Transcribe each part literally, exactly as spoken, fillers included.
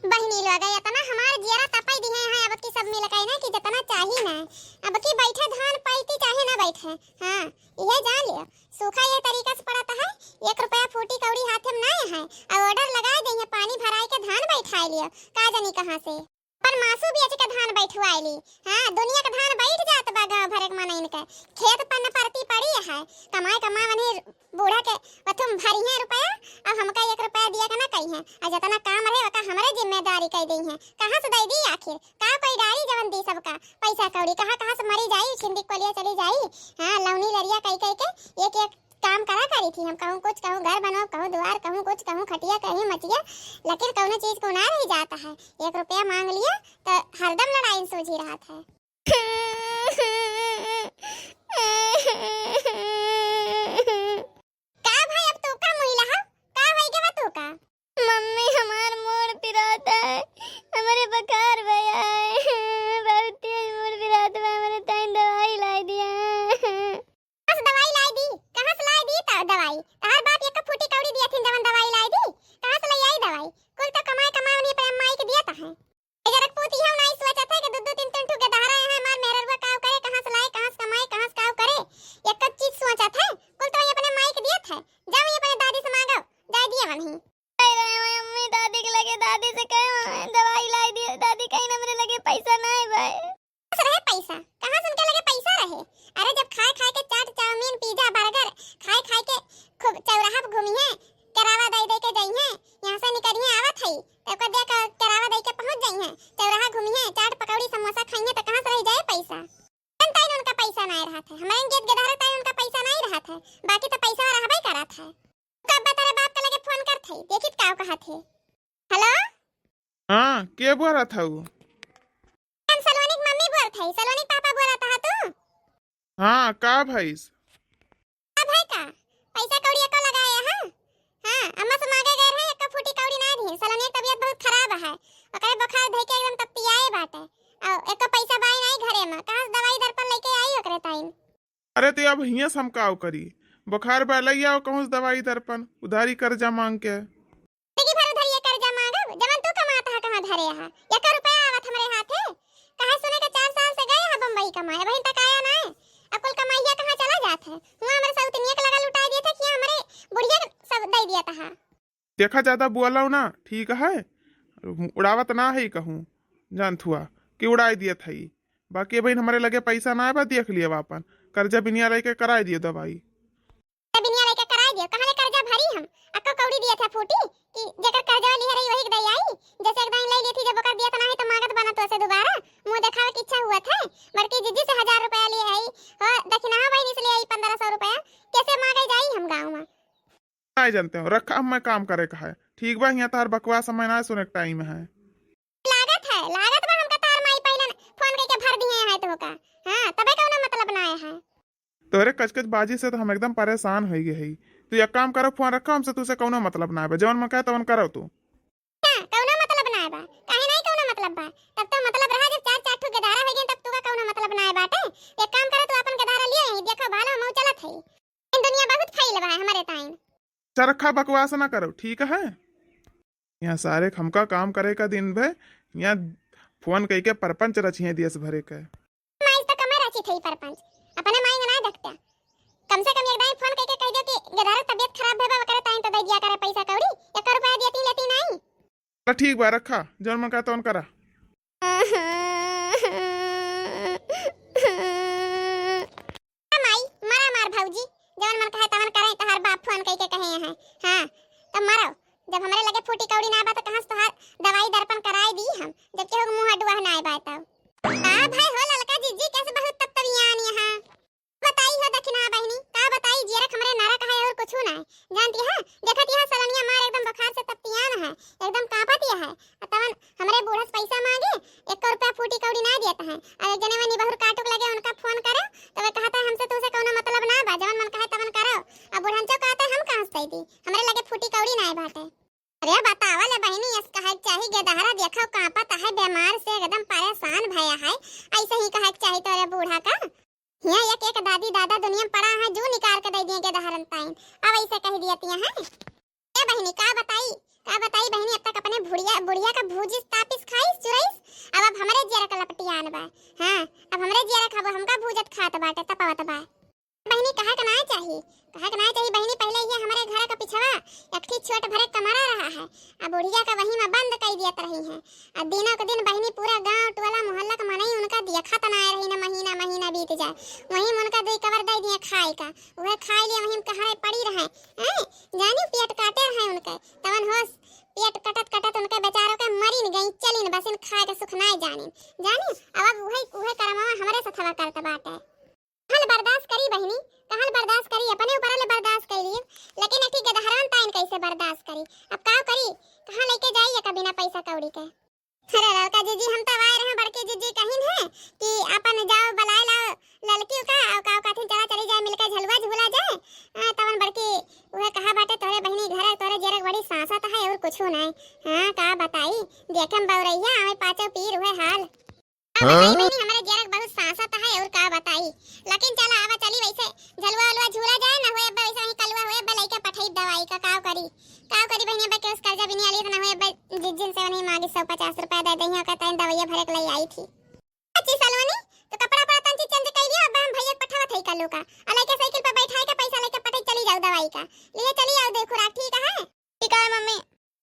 बहिनी लोग, एतना हमार जियरा तपई दिहे हैं अब की सब मिलके ना कि जतना चाही ना, अब की बैठे धान पैती चाहे ना बैठे। हाँ, इहे जान लियो, सूखा ये तरीका से पड़त है, एक रुपया फूटी कौड़ी हाथे में ना है, और order लगाए देइहे, पानी भराई के धान बैठाए लियो, का जानी कहाँ से। पर मासू बेच के धान बैठवाए ली, हाँ, दुनिया के धान बैठ जात बा गाँव भर के मनइन के, खेत पन्न परती पड़ी है, कमाए कमाए वनी बूढ़ा के पथुम भरी है रुपया, अब हमका एक रुपया दिया के ना कही है, और जितना काम रहे ओका हमरे जिम्मेदारी कह दी है, कहाँ से दे दी आखिर, का कोई डारी जवन दी सबका, पैसा कौड़ी कहाँ कहाँ से मरी जाई, छिंदी कोलिया चली जाई, हाँ, लौनी लरिया कई कई के एक एक काम करा करी थी हम, कहूँ कुछ, कहूँ घर बनवाओ, कहूँ द्वार, कहूँ कुछ, कहूँ खटिया, कहूँ मचिया, लेकिन कौनो चीज को ना रही जाता है। एक रुपया मांग लिया तो हरदम लड़ाई सूझी रहत है। का भाई, अब तू का मुहिला हा? का होई गवा तू का? मम्मी, हमार मूड़ पिरात है, हमरे बुखार भया है, बहुत तेज मूड़ पिरात बा, हमरे ताईं दवाई लाई दिया। कहाँ से दवाई लाई दी? कहाँ से लाई दी त दवाई? तहार बाप एक फूटी कौड़ी दिया थिन जवन दवाई लाई दी? कहाँ से ले आई दवाई? कुल तो कमाए कमाए उन्हीं पे माई के दिया त है। ए जरक पूत इहउ नाई सोचत है कि दू दू तीन तीन ठो गेदहरा यहाँ हमार मेहररुआ काव करे, कहाँ से लाए, कहाँ से कमाए, कहाँ से काव करे, एक चीज सोचत है, कुल तो वही अपने माई के दियत है। जाओ वही अपने दादी से मांगो, जाए दिए वहीं। अरे रे, मैं अम्मी दादी के लगे, दादी से कहे, "मैं दवाई लाई दियो, दादी कहीं हमरे लगे पैसा ना है भाई।" कहाँ से रहे पैसा? कहाँ से उनके लगे पैसा रहे? अरे जब खाए खाए के चाट, चाउमीन, पिज्जा, बर्गर खाए खाए के खूब चौराहा पे घूमी है, केरावा दे दे के जाई है, यहाँ से निकली है आवत है, तो ओकर दे के केरावा दे के पहुँच जाई है, चौराहा घूमी है, चाट पकौड़ी समोसा खाई है, तो कहाँ से रह जाए पैसा? तन ताइन उनका पैसा नाय रहत है, हमारे गेद गेदहरे ताइन उनका पैसा नाय रहत है, बाकी तो पैसा रहबे करत है। कब तारे बाप के लगे फोन करत है, देखित का कहत है। हेलो? हाँ, के बोलत हऊ? हम सलोनी के मम्मी बोलत है, सलोनी के पापा बोलत हा तू? हाँ, का भइस? का भाई का? पैसा कौड़ी एको लगाए हा? हाँ, अम्मा से मांगे गए रहे, एको फूटी कौड़ी ना दिहिन। सलोनी के तबीयत बहुत खराब है, ओकरे बुखार धइ के एकदम तत्तियाए बाटे। और एको पैसा बाई नाई घरे में, कहाँ से दवाई दर्पण लेके आई ओकरे ताईं? अरे तो अब हियाँ से हम काव करी? बुखार बा, लई आओ कहूँ से दवाई दर्पण, उधारी कर्जा मांग के। जिंदगी भर उधारिये कर्जा मांगब, जवन तू कमात हा कहाँ धरे हा? एक रुपया आवत हमरे हाथे? काहे सुने के चार साल से गए हा बम्बई कमाए, अबहिन तक आया नाय। अब कुल कमाइया कहाँ चला जात है? हुआँ हमरे सौतनिया के लगा लुटाए दिए थे कि हमरे बुढ़िया के सब दे दिया था। देखा, ज्यादा बोलाओ ना, ठीक है? उड़ावत ना है कहूँ, जानत हुआ कि उड़ाए दियत है। बाकी अबहिन हमरे लगे पैसा ना बा, देख लिया आपन, कर्जा बिनिया लेके कराए दियो दवाई। कर्जा बिनिया लेके कराए दियो, कहाँ ले कर्जा भरी हम? अक्को कौड़ी दिए थे फूटी कि जेकर कर्जा लिहे रही वही के दे आई। जैसे एक दाईं ले ली थी, जब ओकर दियत ना है तो मांगत बना तो से दोबारा मुँह देखावे की इच्छा हुआ थे। बड़की जिज्जी से हजार रुपया लिए आई, हो दक्षिणा बहिनी से ले आई पन्द्रह सौ रुपया, कैसे मांगे जाई हम गाँव में? नाय जानते हो, रखा, हमें काम करे का है। ठीक बा, हियाँ तार बकवास हमें ना सुने के टाइम है। लागत है, लागत बा हमका तार माई पहले फोन करके भर दिए है तो का। हाँ, तबे कौनो मतलब ना है। तोरे कचकच बाजी से तो हम एकदम परेशान हो गए है। तू एक काम करो, फोन रखो, हमसे तुसे कौनो मतलब ना है, जवन मन कहे तवन करो तू। हाँ, कौनो मतलब ना बा। काहे नहीं कौनो मतलब बा? तब तो मतलब रहा जब चार चार ठो गेदारा हो गए तब तू का कौनो मतलब ना बाटे। एक काम करो, तू अपन गेदारा लिए ही, देखो भालो हम चलत है। इन दुनिया बहुत फैल बा हमारे ताईं। चरखा बकवास ना करो, ठीक है? यहाँ सारे हमका काम करे का दिन भे, यहाँ फोन कई के परपंच रचिए देश भरे के। माई तो कमे रचित है परपंच, अपने माई ना देखते। कम से कम एक दाईं फोन कई के कह दो कि गेदारा तबीयत खराब भे बा, ओकरे ताईं तो दे दिया करे पैसा कौड़ी, एक रुपया देती लेती नहीं। तो ठीक बा, रखा, जौन मन कहे तौन करा। माई, मरा मार भौजी, जौन मन कहे तवन करे, तहार बाप फोन कई के कहे हैं। हाँ, तो मरो, जब हमरे लगे फूटी कौड़ी ना बा तो कहाँ से तोहार दवाई दर्पण कराए दी हम, जब केहू के मुँह अडुआ ना आए बा तब। का भाई हो ललका जिज्जी, कैसे बहुत तत्तवियान यहाँ? बताई हो दखिना बहिनी, का बताई, जियरक हमरे नरक है और कुछू ना है। जानती है, देखत यह सलनिया मार एकदम बुखार से तत्तियान है, एकदम कांपत यह है। आ तवन हमरे बूढ़स पैसा मांगे, एक रुपया फूटी कौड़ी ना देत है। और एक जने वनी बहुर काटुक लगे, उनका फोन करे, तो वे कहता है, "हमसे तुमसे कौनो मतलब ना बा, जवन मन कहे तवन करो।" अब बुढ़ंचो कहते, "हम कहाँ से दे दी, हमरे लगे फूटी कौड़ी ना बाटे।" अरे बतावा ले बहिनी, यस कहे के चाही, गेदहरा देखो कांपत है, बीमार से एकदम परेशान भया है, ऐसे ही कहे के चाही तोरे बूढ़ा का। हियाँ एक एक दादी दादा दुनिया में पड़ा है, जू निकाल के दे दिए गेदहरन ताइन। अब ऐसे कह दिया तिया है। ए बहिनी, का बताई, का बताई बहिनी, अब तक अपने भुड़िया, बुढ़िया का भूजिस, तापिस, खाइस, चुरइस, अब, अब हमरे जियरा का लपटियान बा। हाँ, अब हमरे जियरा खाबो, हमका भूजत खात बाटे, तपवत बा। बहिनी, कहा के नाय चाही, कहा के नाय चाही बहिनी, पहिले ये हमरे घर का पिछवा एक ठी छोट भरे कमरा रहा है, अब बुढ़िया का वही में बंद कइ दियत रही हैं। अब दिनों के दिन बहिनी पूरा गांव, टोला, मोहल्ला का मनई उनका देखत नाय रही ना, महीना, महीना बीत जाए, वही में उनका दुई कवर दइ दिए खाए का, उहे खाए लिए वही में कहाँ पड़ी रहे, हैं? जानी पेट काटे रहे उनके, तवन होस पेट कटत कटत उनके बेचारों के मरिन गई, चलिन बसिन खाए के सुख नाय जानिन, जानी। अब, अब उहे, उहे करमवा हमरे सथवा करत बाटे। कहल बर्दाश्त करी बहिनी, कहल बर्दाश्त करी, अपने ऊपर ले बर्दाश्त करी, लेकिन एक ठी गदहरान ताइन कैसे बर्दाश्त करी? अब का करी, कहाँ लेके जाई एका बिना पैसा कौड़ी के? अरे ललका जीजी, हम तो आए रहे बड़की जीजी कहिन है कि अपन जाओ बलाए लाओ ललकी का, और का कहथिन चला चली जाए मिलके झलुआ झूला जाए। आ, तवन बड़की उहे कहा बाटे तोरे बहिनी घर तोरे जेरक बड़ी सांसत है और कुछ नहीं। हाँ का बताई, देखे में बौरैया आवे पाँचों पीर उहे हाल। का बताई हाँ? बहिनी, हमरे जियरा के बहुत सांसत है और का बताई। लेकिन चला आवा चली वैसे झलुआ उलुआ झूला जाए ना होए अब्बा वैसे वहीं कलुआ होए अब्बा लइके पठई दवाई का काव करी। काव करी बहिनी अब्बा के उस कर्जा बिनी आली ना होए अब्बा जिज्जिन से वहीं मांगी सौ पचास रुपया दे दही ओकर तैन दवाइया भरे के लई आई थी। अच्छी सलोनी तो कपड़ा पड़ा तंची चेंज कर लियो अब्बा हम भैया के पठावत है कलू का। आ लइके साइकिल पर बैठाए के पैसा लेके पठई चली जाओ दवाई का। लिए चली आओ दे खुराक ठीक है। ठीक है मम्मी।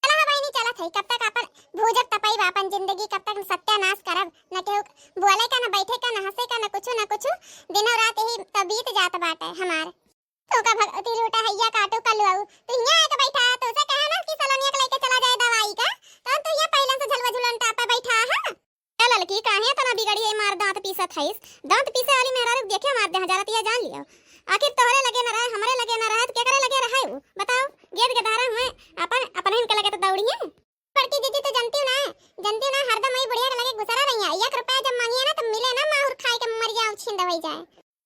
चला हो बहिनी, चलत है, कब तक अपन भूजब तपई बा अपन जिंदगी, कब तक सत्यानाश करब, न केहू बोले का, न बैठे का, न हंसे का, न कुछु, न कुछु, दिनों रात यही तो बीत जात बाटे हमार। तू का भगवती लूटा हैया काटू कलुआऊ, तू हियां आके बैठा, तू से कहे ना कि सलोनिया के लेके चला जाए दवाई का, तो तू हियां पहले से झलवा झुलन टापा बैठा है। ए ललकी, काहे तना बिगड़ी है, मार दांत पीसत हईस? दांत पीसे वाली मेहरारू देखे मार दे हजारतिया जान लियो। आखिर तोहरे लगे न रहे, हमरे लगे न रहे, तो केकरे लगे रहे उ? बताओ, गेद के धारा हुए, अपन, अपन इनके लगे तो दौड़ी है। बड़की जीजी तो जानती हूँ ना, जानती हूँ ना, हरदम वही बुढ़िया के लगे गुसरा रही है। एक रुपया जब मांगिए ना, तो मिले ना, माहुर खाए के मर जाओ, छीन दवाई जाए।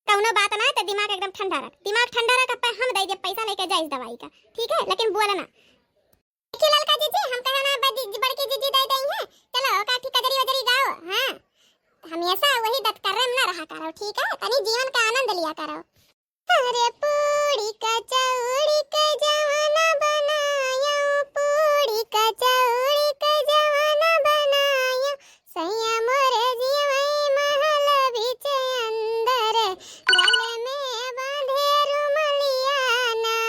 कौनो बात ना, तो दिमाग एकदम ठंडा रख, दिमाग ठंडा रख, अब हम दे दे पैसा लेके जाइस दवाई का, ठीक है, लेकिन बोला ना। देखी ललका जीजी, हम कहे ना बड़ी, बड़की जीजी दे दई है। चलो, ओका ठीक कजरी वजरी गाओ। हाँ, हमेशा वही दतकर्रे में ना रहा करो, ठीक है? तनी जीवन का आनंद लिया करो। अरे पूड़ी कचौड़ी के जवन बनायो, पूड़ी कचौड़ी के जवन बनायो, सैया मोरे जीवई महल बीच अंदर, गल में बांधे रुमलिया ना।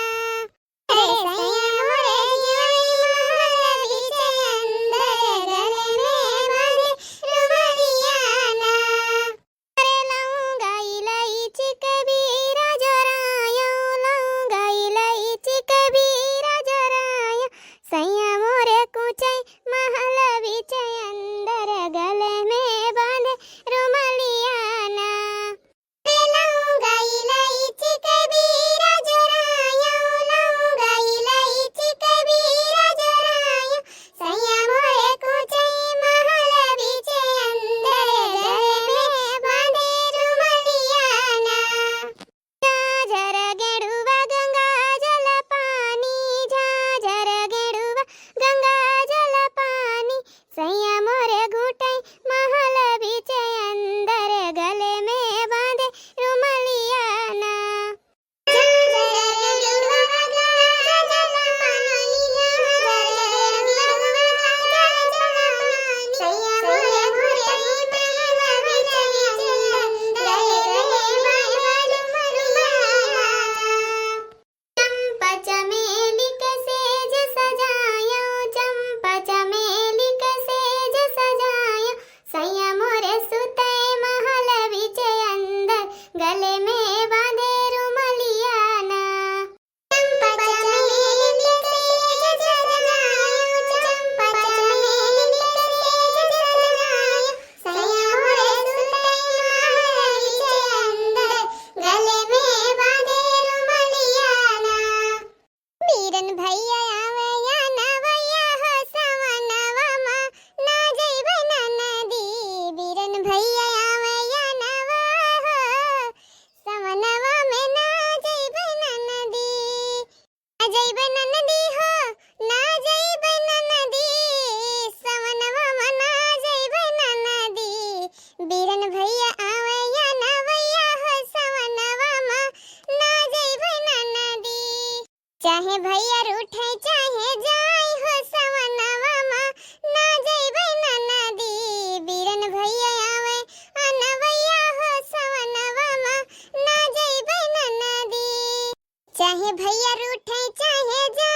हे भैया रूठे चाहे जा